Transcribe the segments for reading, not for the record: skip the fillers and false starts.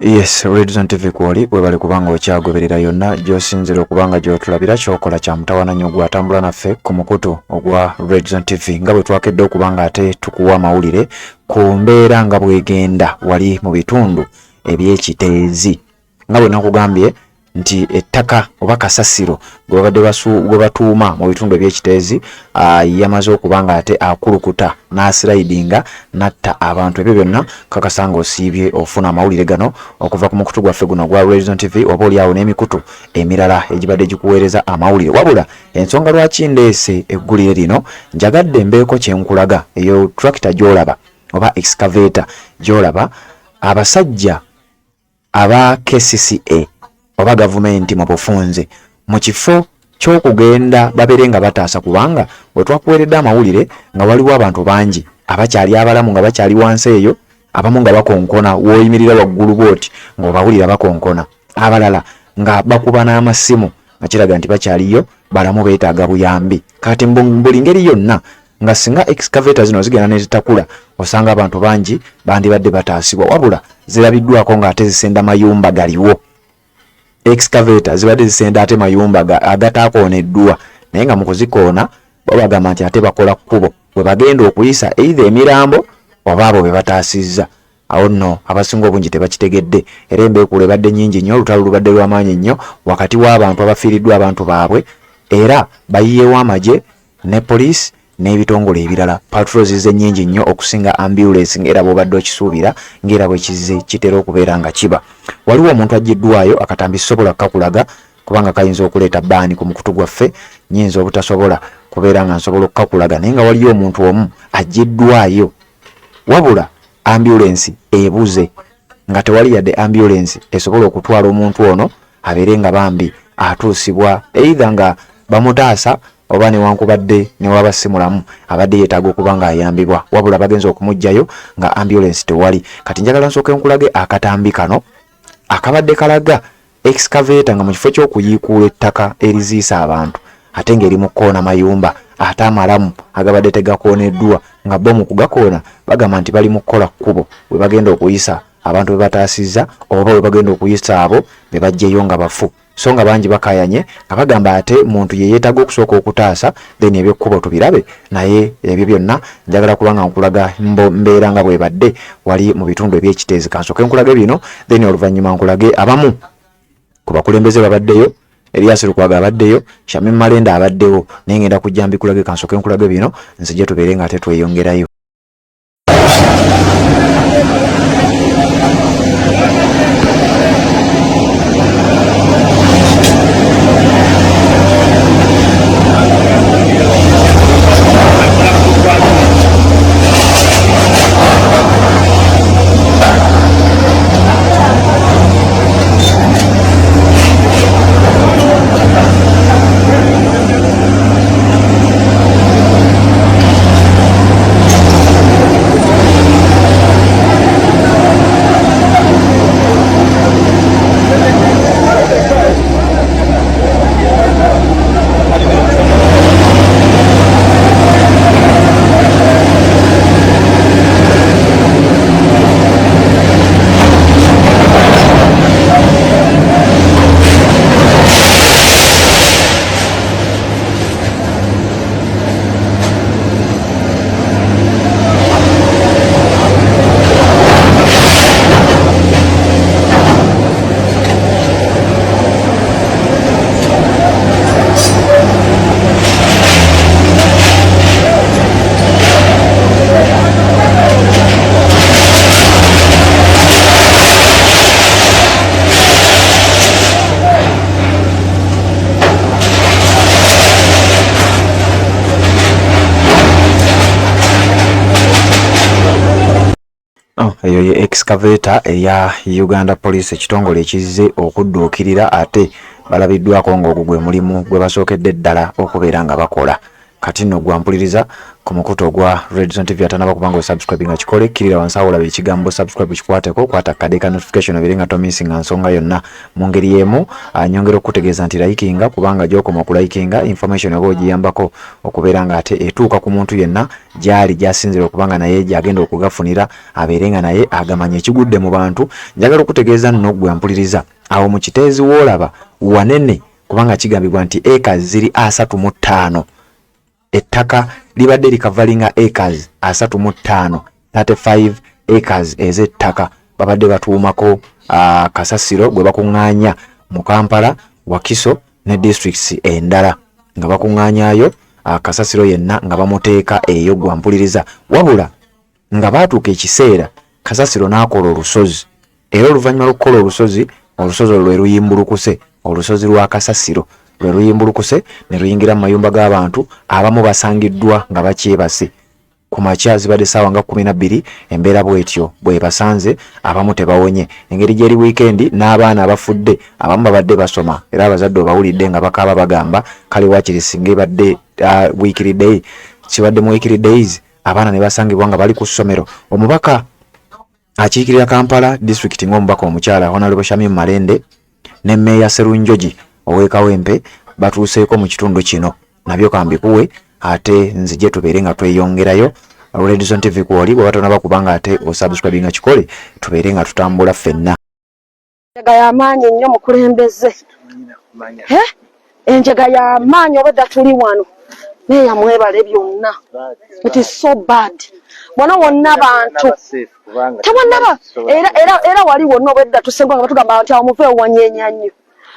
Yes, Red Zone TV kwoli webale kubanga okyagoberera yonna gy'osinzira okubanga gy'otulabira. Kyokola kya mutawana nnyo gwatambula naffe ku mukutu ogwa Red Zone TV, nga bwe twakedde okubanga ate tukuwa amawulire ku mbeera nga bwegenda wali mu bitundu eby'Ekiteezi, nga bwe nakugambye nti ettaka oba kasasiro gwe babadde gwe batuuma mu bitundu eby'Ekiteezi yamaze okuba nga ate akulukuta n'aslidinga n'atta abantu. Ebyo byonna kakasa nga osiibye ofuna amawulire gano okuva ku mukutu gwaffe guno ogwa Red Zone TV, oba oli awo n'emikutu emirala egibadde gikuweereza amawulire. Wabula ensonga lwaki ndeese eggulire lino, njagadde mbeeko kye nkulaga. Eyo tractor gy'olaba oba excavator gy'olaba, abasajja aba KCCA oba gavumenti mu bufunze, mu kifo ky'okugenda babeere nga bataasa, kubanga we twakuweeredde amawulire nga waliwo abantu bangi abakyali abalamu nga bakyali wansi eyo, abamu nga bakonkona, w'oyimirira waggulu bw'oti ng'obawulira bakonkona, abalala nga bakuba n'amasimu, nga kiraga nti bakyaliyo balamu, beetaaga buyambi. Kati buli ngeri yonna nga singa excavator zino zigenda nezitakula, osanga abantu bangi bandibadde bataasibwa. Wabula zirabiddwako ng'ate zisenda mayumba galiwo. Excavator zibadde zisenda ate mayumba agataakoneddwa, naye nga mu kuzikoona bo bagamba nti ate bakola kkubo bwe bagenda okuyisa either emirambo oba abo be bataasizza. Awo nno abasinga obungi tebakitegedde, era embeekuulo ebadde nnyingi nnyo. Olutalo lubadde lw'amaanyi nnyo wakati w'abantu abafiiriddwa abantu baabwe, era bayiyeewo amagye ne poliisi n'ebitongole ebirala. Patrols ze nnyingi nnyo okusinga ambulance, ng'era bw'obadde okisuubira, ng'era bwe kizze kitera okubeera nga kiba. Waliwo omuntu aggyiddwayo. Akatambi sisobola kukakulaga kubanga kayinza okuleeta ban ku mukutu gwaffe, nyinza obutasobola kubeera nga nsobola okukakulaga, naye nga waliyo omuntu omu aggyiddwayo, wabula ambulance ebuze, nga tewali yadde ambulance esobola okutwala omuntu ono abeere nga bambi atuusibwa, either nga bamutaasa oba newankubadde newaba si mulamu, abadde yeetaaga okuba ng'ayambibwa. Wabula bagenza okumuggyayo nga ambulance tewali. Kati njagala nsooke nkulage akatambi kano akabadde kalaga excavator nga mu kifo ky'okuyiikuula ettaka eriziisa abantu, ate ng'eri mu kkoona mayumba ate amalamu agabadde tegakooneddwa, nga bo mu kugakoona bagamba nti bali mu kukola kkubo we bagenda okuyisa abantu be bataasizza oba we bagenda okuyisa abo be baggyeyo nga bafu. So nga bangi bakayanye nga bagamba ate muntu ye yeetaaga okusooka okutaasa, then ebyekkubo tubirabe. Naye ebyo byonna njagala kuba nga nkulaga mbeera nga bwebadde wali mu bitundu eby'Ekiteezi. Kansooke nkulage bino, then oluvannyuma nkulage abamu ku bakulembeze babaddeyo. Erias Lukwago abaddeyo, Shamim Malenda abaddewo, naye ngenda kujja mbikulage. Kansooke nkulage bino, nzije tubeere nga ate tweyongerayo. Oh, eyo ye excavator eya Uganda Police, ekitongole ekizze okudduukirira, ate balabiddwako ng'ogwo gwe mulimu gwe basookedde ddala okubeera nga bakola. Kati nno gwampuliriza ku mukutu ogwa Redzone TV. Atanaba kubanga osubscribinga kikole, kkirira wansi awo olaba ekigambo subscribe kikwateko, kwata akade ka notification obeere nga tomissinga nsonga yonna. Mu ngeri y'emu nyongera okukutegeeza nti likinga, kubanga gy'okoma okulikinga information oba ogiyambako okubeera nga ate etuuka ku muntu yenna gyali gyasinzira okuba nga naye gyagenda okugafunira abeere nga naye agamanya ekigudde mu bantu. Njagala okutegeeza nno ggwe ampuliriza awo mu Kiteezi woolaba wanene, kubanga kigambibwa nti eka ziri 35. Ettaka libadde likavalinga acres 35, 35 acres ez'ettaka babadde batuumako kasasiro gwe bakuŋŋaanya mu Kampala, Wakiso ne districts endala, nga bakuŋŋaanyayo kasasiro yenna nga bamuteeka eyo. Gwa mpuliriza, wabula nga baatuuka ekiseera kasasiro n'akola olusozi, era oluvannyuma lw'okukola olusozi, olusozi olwo lwe luyimbulukuse, olusozi lwa kasasiro lwe luyimbulukuse ne luyingira mu mayumba g'abantu. Abamu basangiddwa nga bakyebase ku makya, zibadde ssaawa nga 12, embeera bw'etyo bw'ebasanze. Abamu tebawonye engeri gy'eri wiikendi, n'abaana abafudde abamu babadde basoma, era abazadde obawulidde nga bakaaba bagamba kale waakiri singa ebadde weekly day, kibadde mu weekly days, abaana ne basangibwa nga bali ku ssomero. Omubaka akiikirira Kampala disitulikiti ng'omubaka omukyala Honorable Shamim Malende ne Meeya Serunjogi ow'e Kawempe batuuseeko mu kitundu kino. Nabyo kambikuwe ate nzije tubeere nga tweyongerayo. Redson TV kwoli, bw'oba tonaba kubanga ate osubscribinga kikole, tubeere nga tutambula ffenna. Enjega y'amaanyi nnyo mukulembeze, enjega y'amaanyi. Obwedda tuli wano, meeya mwebale byonna. It is so bad. Wano wonna bantu tebannaba, era era era wali wonna obwedda tusengwa nga batugamba nti awo muveewo wanyeenya nnyo,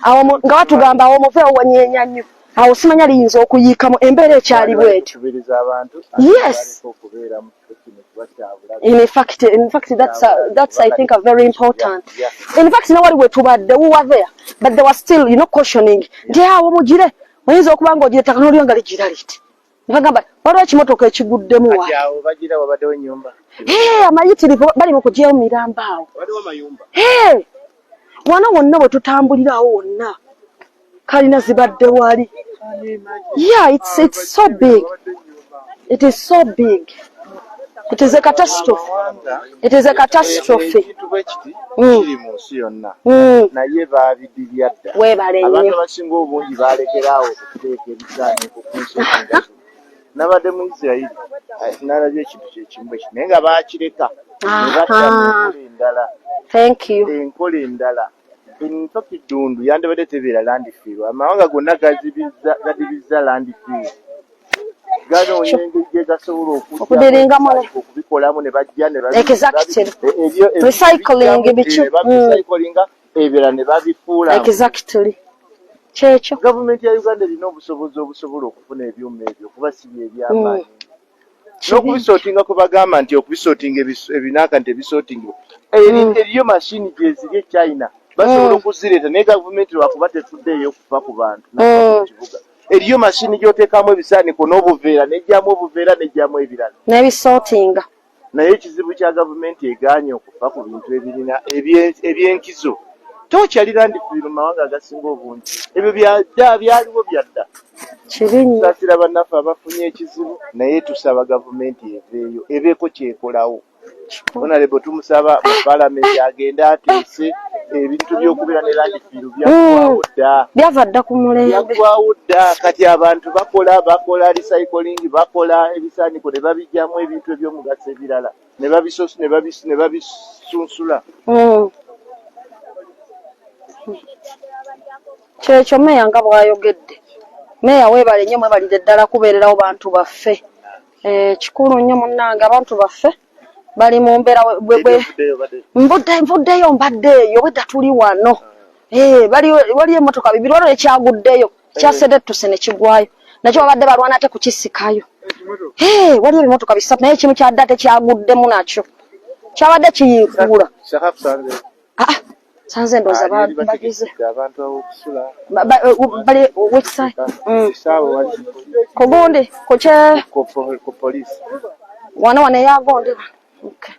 awo nga batugamba awo muveewo wanyeenya nnyo, awo simanya liyinza okuyiikamu. Embeera ekyali bwetyo. Yes, in fact, that's I think a very important. In fact, nawali wetubadde, we were there, but they were still cautioning nti awo mugire oyinza okuba nga ogira ettaka n'olyo nga ligira liti. Nebagamba waliwo ekimotoka ekiguddemu wa amayitirivu bali mu kugyayo miramba awo. Wano wonna bwe tutambulira awo wonna kalina zibadde wali. Yeah, it's so big. It is so big. It is a catastrophe. It is a catastrophe. Ekintu bwe kiti kiri mu nsi yonna, naye baabidibya dda. Weebale Abantu nnyo. abasinga obungi balekeraawo okuteeka ebisaaniiko ku nsonga nga zino. Nabadde mu Isirayiri, nalabye ekintu kyekimu bwe kiti, naye nga baakireka ne badda mu nkola endala. Thank you. Enkola endala, in fact Ddundu yandibadde tebeera landfill. Amawanga gonna gadibizza landfill, ganoonya engeri gye gasobola Okudiringamu okubikolamu ne bajja ne Recycling biki? Babirecyclinga, ebirala ne babifuula. Exactly, kyekyo. Gavumenti ya Uganda erina obusobozi obusobola okufuna ebyuma ebyo, kuba si byebyamaanyi n'okubisortinga, kwe bagamba nti okubisortinga ebinaaka nti ebisortingibwa, eriyo mashini gyeziri e China, basobola okuzireeta, naye gavumenti lwakuba tefuddeeyo okufa ku bantu nakuva mu kibuga. Eriyo mashini gy'oteekamu ebisaaniko n'obuveera, nejjamu obuveera, nejjamu ebirala. N'ebisortinga. Naye ekizibu kya gavumenti egaanye okufa ku bintu ebirina ebyenkizo. Tokyali landfill mu mawanga agasinga obungi, ebyo byadda, byaliwo byadda. Kibi nnyo. Tusaasira bannaffe abafunye ekizibu, naye tusaba gavumenti eveeyo ebeeko kyekolawo. Honorable tumusaba mu palamenti agende ateese ebintu by'okubeera ne landfill. Byaggwawo dda. Byava dda ku mulembe. Byaggwawo dda. Kati abantu bakola recycling, bakola ebisaaniko ne babijjamu ebintu ebyomugaso ebirala ne babisunsula. Kyekyo meeya nga bw'ayogedde. Meeya weebale nnyo, mwebalire ddala kubeererawo bantu baffe. Kikulu nnyo munnange, abantu baffe bali mu mbeera nvuddeyo mbadde eyo, bwedda tuli wano. Waliyo emmotoka bibiri, waliwo ekyaguddeyo kyasedettuse ne kigwayo, nakyo babadde balwana ate kukisikayo. Waliyo ebimotoka bisatu, naye ekimu kyadde ate kyaguddemu, nakyo kyabadde kiyiikuula. Ah, sanze ndowooza bagize abantu awokusula. Bali which side? Kugundi kukye ku poliisi. Wano wano eyagundi. Okay,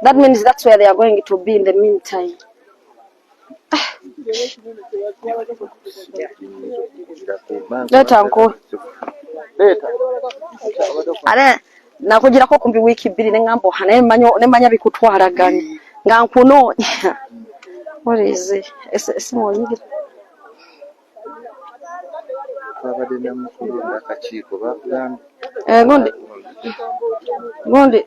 that means that's where they are going to be in the meantime. Leeta nkuwe. Ate nakugirako kumpi wiiki 2 ne ŋŋamba oha naye ne mmanya bikutwalaganya nga nkunoonya. What is it? Essimu onyigira. Twabadde namukulu akakiiko bakugambye. Eh, gundi gundi.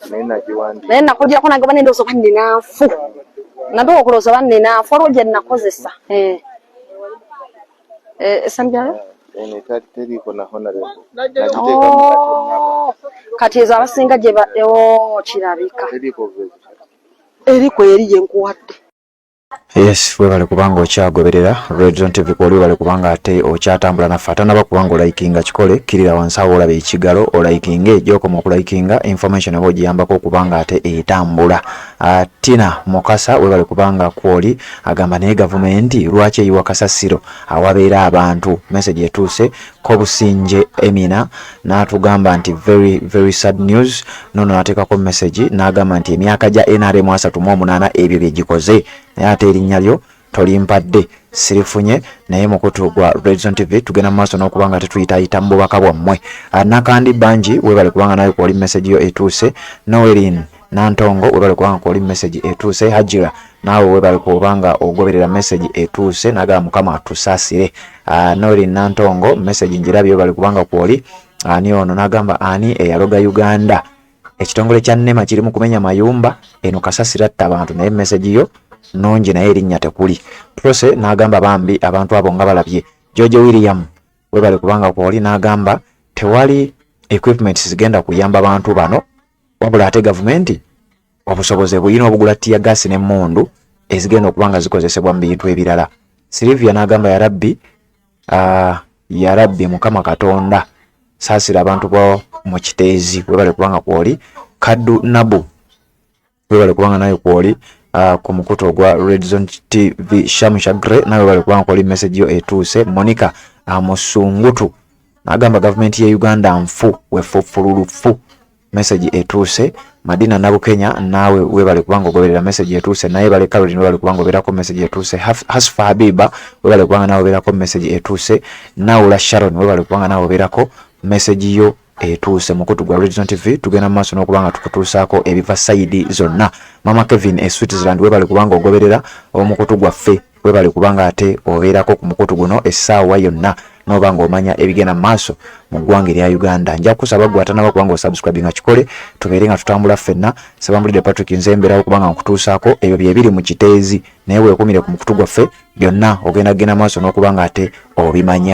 Naye nagiwandiika. Naye nakugirako nange oba nendowooza oba nnina nfu, natuuka okulowooza oba nnina nfu, waliwo gye nakozesa. Eh. Eh, esembyayo. Eno etali teriiko na honorable, nagiteekamu nga tennaba. Oh, kati ezo abasinga gye ba, oh, kirabika. Teriiko bubeezi. Eriko eri gye nkuwadde. Yes, webale kubanga okyagoberera Red Zone TV kwoli, webale kubanga ate okyatambula naffe. Atanaba kubanga olikinga kikole, kkirira wansi awo olaba ekigalo olikinge, gyokoma okulikinga information oba ogiyambako okubanga ate etambula. Tina Mukasa, webale kubanga kwoli, agamba naye gavumenti lwaki eyiwa kasasiro awabeera abantu? Message etuuse. Kobusinje Emina n'atugamba nti very very sad news. Nono n'ateekako message n'agamba nti emyaka gya NRM 38 ebyo bye gikoze, naye ate erinnya lyo tolimpadde, sirifunye. Naye mukutu gwa Redzone TV tugenda mu maaso n'okuba nga tetuyitaayita mu bubaka bwammwe. Nakandi Bangi, webale kubanga nawe kwoli, message yo etuuse. Noelin Nantongo, webale kubanga kwoli, message etuuse. Hajira, naawe webale kubanga ogoberera, message etuuse. Nagamba Mukama atusaasire. Noelin Nantongo, message njirabye, webale kubanga kwoli. Ani ono nagamba ani eyaloga Uganda? Ekitongole kya NEMA kiri mu kumenya mayumba, eno kasasira atta abantu. Naye message yo nungi, naye erinnya tekuli. Prose n'agamba bambi abantu abo nga balabye. George William, webale kubanga kwoli, n'agamba tewali equipment zigenda kuyamba bantu bano, wabula ate gavumenti obusobozi buyina obugula tear gas n'emmundu ezigenda okuba nga zikozesebwa mu bintu ebirala. Silivia n'agamba yarabbi, yarabbi Mukama Katonda saasira abantu bo mu Kiteezi. Webale kubanga kwoli. Kaddu Nabu, webale kubanga nawe kwoli ku mukutu ogwa Red Zone TV. Shamu Shagre, nawe webale kubanga kwoli, message yo etuuse. Monica Musungutu n'agamba gavumenti ye Uganda nfu wefufululufu, message etuuse. Madina Nabukenya, naawe webale kubanga ogoberera, message etuuse. Naye bale Caroline, webale kubanga obeerako, message etuuse. Hasfa Habiba, webale kubanga naawe obeerako, message etuuse. Naula Sharon, webale kubanga naawe obeerako, message yo etuuse. Mukutu gwa Red TV tugenda mu maaso n'okuba nga tukutuusaako ebiva side zonna. Mama Kevin e Switzerland, webale kubanga ogoberera omukutu gwaffe, webale kubanga ate obeerako ku mukutu guno essaawa yonna noba ng'omanya ebigenda mu maaso mu ggwanga erya Uganda. Nja kusaba gwe atanaba kubanga osubscribe nga kikole, tubeere nga tutambula ffenna. Sebambulidde Patrick, nze mbeerawo kubanga nkutuusaako ebyo byebiri mu Kiteezi, naye weekumire ku mukutu gwaffe, byonna ogenda kugenda maaso n'okuba nga ate obimanya.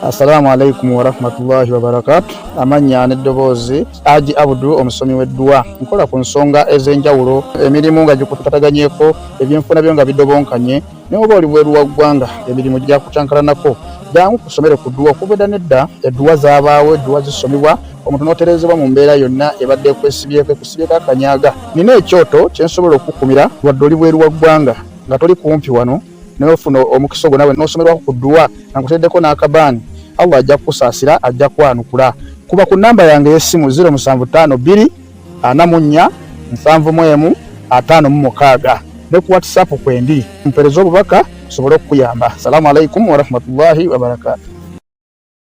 Assalamu alaikum warahmatullahi wabarakatu. Amannya n'eddoboozi Aji Abudu, omusomi w'edduwa. Nkola ku nsonga ez'enjawulo, emirimu nga gikutataganyeko, ebyenfuna byo nga bidobonkanye, naye oba oli bweru wa ggwanga emirimu gyakucankalanako, jangu kusomere ku dduwa. Okuva edda nedda edduwa zaabaawo, edduwa zisomibwa omuntu n'otereezebwa mu mbeera yonna ebadde ekwesibyeko, ekusibyeko akanyaga. Nina ekyoto kye nsobola okukukumira wadde oli bweru wa ggwanga nga toli kumpi wano, naye ofuna omukisa ogwo nawe n'osomerwako ku dduwa nga nkuteddeko n'akabaani. Allah ajja kukusaasira, ajja kwanukula. Kuba ku namba yange ey'essimu 0752 44 71 56 ne ku WhatsApp kwendi, mpeereza obubaka nsobole okukuyamba. Salaamu alaikum warahmatullahi wabarakatu.